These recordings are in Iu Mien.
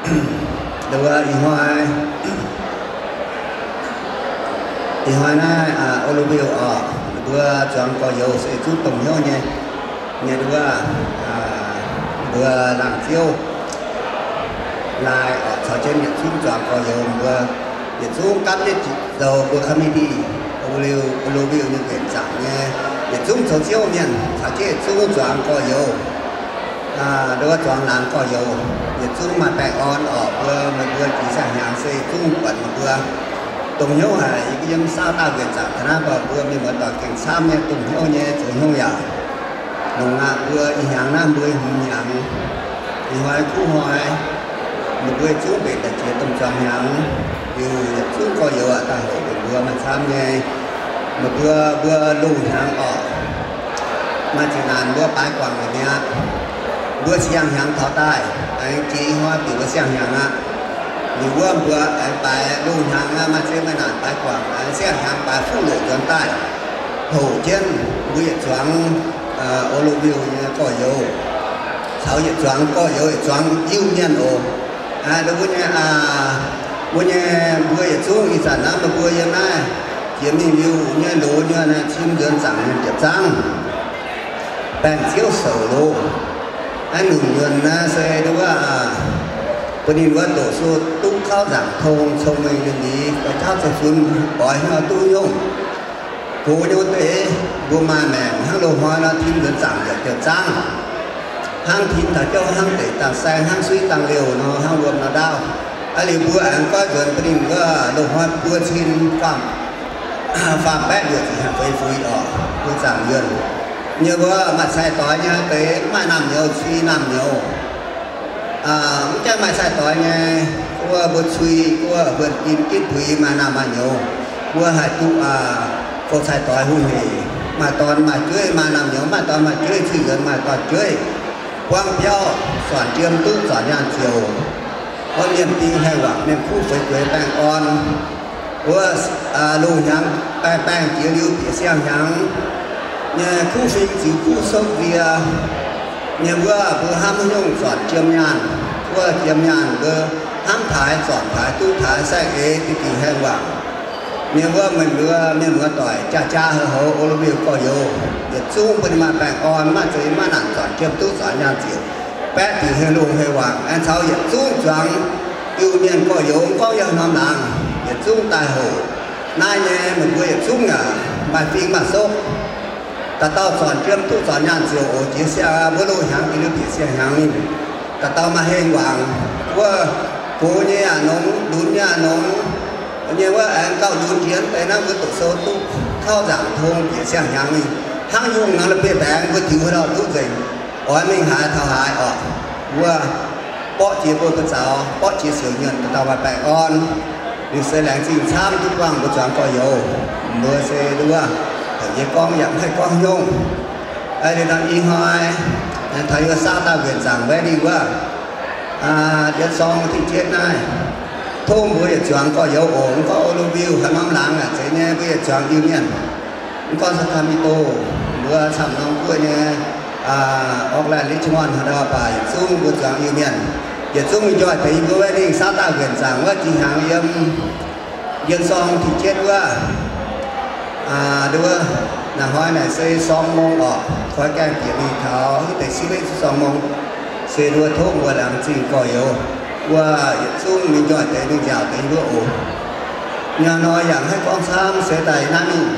Nduov ih hnoi, ih hnoi naaiv O Lu Mbiuh orqc, mbuo zuangx gorx-youz se zungv dongh hnyouv nyei. Nyei nduov, mbuo laangz ziouv lai orqc, caux jienv yietc zungv zuangx gorx-youz mbuo, yietc zungv gapv jienv zoux mbuo committee, O Lu Mbiuh nyei nquenc zaangc nyei, yietc zungv zoux ziouv mienh caux jienv yietc zungv zuangx gorx-youz. Nduov zuangx laangz gorx-youz, yietc zungv maaih baengh orn orqc. Mbuo, meih mbuo jiex siang-hnyangx se yietc zungv buatc meih mbuo dongh hnyouv haic. Yie yiem saauv daaih nquenc zaangc taux naaiv, mbuo mienh muoz-doic gengh camv nyei, dongh hnyouv nyei, zoux hnyouv yaac longx aqv. Mbuo ih hnyangx naaiv mbuo hmz hnyangx, ih hnoi kuv hnoi, meih mbuo yietc zungv mbenc daaih jiex domh zuangx hnyangx, liuz yietc zungv gorx-youz aac, daaih hoqc meih mbuo maaih camv nyei. Meih mbuo, mbuo loz-hnyangx orqc, maaih zinh naanc mbuo baaix guangc mi'aqv. Mbuo siang-hnyangx taux daaih, aengx jiex ih hnoi bieqc mbuo siang-hnyangx aqv. Liuz wuov mbuo aengx baaix loz-hnyangx aqv, maaih zinh maaih naanc baaix guangc, aengx siang-hnyangx baaix fuqv loc nzuonx daaih, hoqc jienv mbuo yietc zuangx O Lu Mbiuh nyei gorx-youz, caux yietc zuangx gorx-youz, yietc zuangx Iu-Mienh oc. Mbuo nyei, mbuo nyei, mbuo yietc zungv ih zanc naaiv meih mbuo yiem naaiv jiex mingh liuz nyei loz nyei naaiv cim nzuonx zaangc nyei jiepc zaangv, baengh ziouv souc loz. Naaiv nunc nzuonx naaiv se nduov, bun ninh wuov doqc sueih duqv kauv nzaangc tong, cong-mengh nyei lingc, fai jauv zeiv-fun, oix hnyouv duqv nyungc. Gox nyei wuov deix mbuo maaih maengc hnangv loz-hnoi nor, tim nzuonx zaangc yaac jiepc zaangv, hnangv tim taux jauv, hnangv deic dangh saeng, hnangv suiv dangh liouh nor, hnangv wuom nor ndaauv. Aa, liuz mbuo aengx goiv nzuonx bun ninh wuov loz-hnoi buo cin faam, faam baeqv luoqc ziepc hnyangx feix fuix orqc, mbuo zaangc yuonh nyei wuov maaih cai-doix nyei deix, mv maaih naamh nyouz, cui naamh nyouz. Mv gaengh maaih cai-doix nyei, wuov mbuo cui, wuov huonh in gitv puix maaih naamh maaih nyouz, mbuo haih duqv fou cai-doix hungh hec, maaih dorn maaih jueiv, maaih naamh nyouz maaih dorn maaih jueiv, cui nzuonx maaih dorn jueiv, buangv biauv, zornc jiem duqv, zornc nyaanh ziouc, wuov mienh ding haengh wangc, mienh kuv feix gueix baengh orn. Wuov loz-hnyangx baengh baengh jiex liuz bieqc siang-hnyangx nyei, kuv fing ziux kuv sokv nzie nyei wuov, mbuo hnamv haaix nyungc zornc jiem nyaanh. Wuov jiem nyaanh mbuo hnamv taaix, zornc taaix, duqv taaix, saeng-eix, diuh diuh haengh wangc nyei wuov, meih mbuo mienh muoz-doic jaa-jaa houc-houc, O Lu Mbiuh gorx-youz, yietc zungv bun ninh maaih baengh orn, maaih zeix maaih naanc, zornc jiem duqv, zornc nyaanh ziouc, baeqv diuc heng lungh heng wangc, aengx caux yietc zungv zuangx Iu-Mienh gorx-youz, gorngv yiem norm laangz yietc zungv daaih hoc. Naaiv nyei meih mbuo yietc zungv yaac maaih fing maaih sokv, dauh dauh zornc jiem duqv, zornc nyaanh ziouc oc. Jiex siang, mbuo loz-hnyangx jiex liuz bieqc siang-hnyangx mingh, dauh dauh maaih heng wangc. Wuov gox nyei yaac nongx, lunx nyei yaac nongx, nyei wuov aengx gauh lunx jiex deix naaiv, mbuo doqc sou duqv kauv nzaangc tong bieqc siang-hnyangx mingh, hnangv yungh nor, la'bieiv-mbaengx mbuo tiux haaix dauh duqv nzengc. Oix mingh haaix taux haaix orqc. Wuov borqv jiex mbuo buoz-zaux, borqv jiex siouc nyuonh, dauh dauh maaih baengh orn. Liuz se laengz zingh camv duqv buangh mbuo zuangx gorx-youz. Mbuo se wuov, heuc yie gorngv yaac mv haih gorngv nyungc. Liuz nor ih hnoi taux yie saauv daaih nquenc zaangc Vaiv Lingh wuov, jienv sorng tin jienv naaiv, tov mbuo yietc zuangx gorx-youz oc. Mv gorngv O Lu Mbiuh, haaix norm laangz yaac zeiz nyei, mbuo yietc zuangx Iu-Mienh. Mv gorngv Sacramento, mbuo camv norm guoqv nyei, Oakland, Richmond, haaix ndau baac yietc zungv mbuo zuangx Iu-Mienh, yietc zungv mingh njoih deix yie mbuo Vaiv Lingh saauv daaih nquenc zaangc wuov jiex hnyangx yiem jienv sorng tin jienv wuov. Nduov, naaic hnoi naaic se sorng mong orqc, koi gaengh bieqc mingh taux hiuv deix sipv leiz sorng mong. Se nduov tov mbuo laengz zingh gorx-youz, mbuo yietc zungv mingh njoih deix mingh nziaauc deix wuov oc. Nyaanh nor yaac mv haih gorngv camv, se daaih yiem naaiv mingh,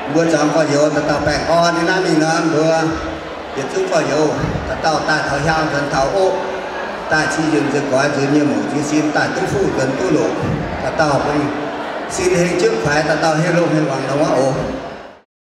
mbuo zuangx gorx-youz dauh dauh baengh orn yiem naaiv mingh nor, mbuo yietc zungv gorx-youz dauh dauh daaih taux hiaang nzuonx taux oqv, daaih cing nzuonx nzuonx goix nzuonx nyei muoc nzuonx sin, daaih duqv fuqv nzuonx duqv loqc, dauh dauh bun sin heng jienv kuaix, dauh dauh heng longx heng muangx longx aqv oc.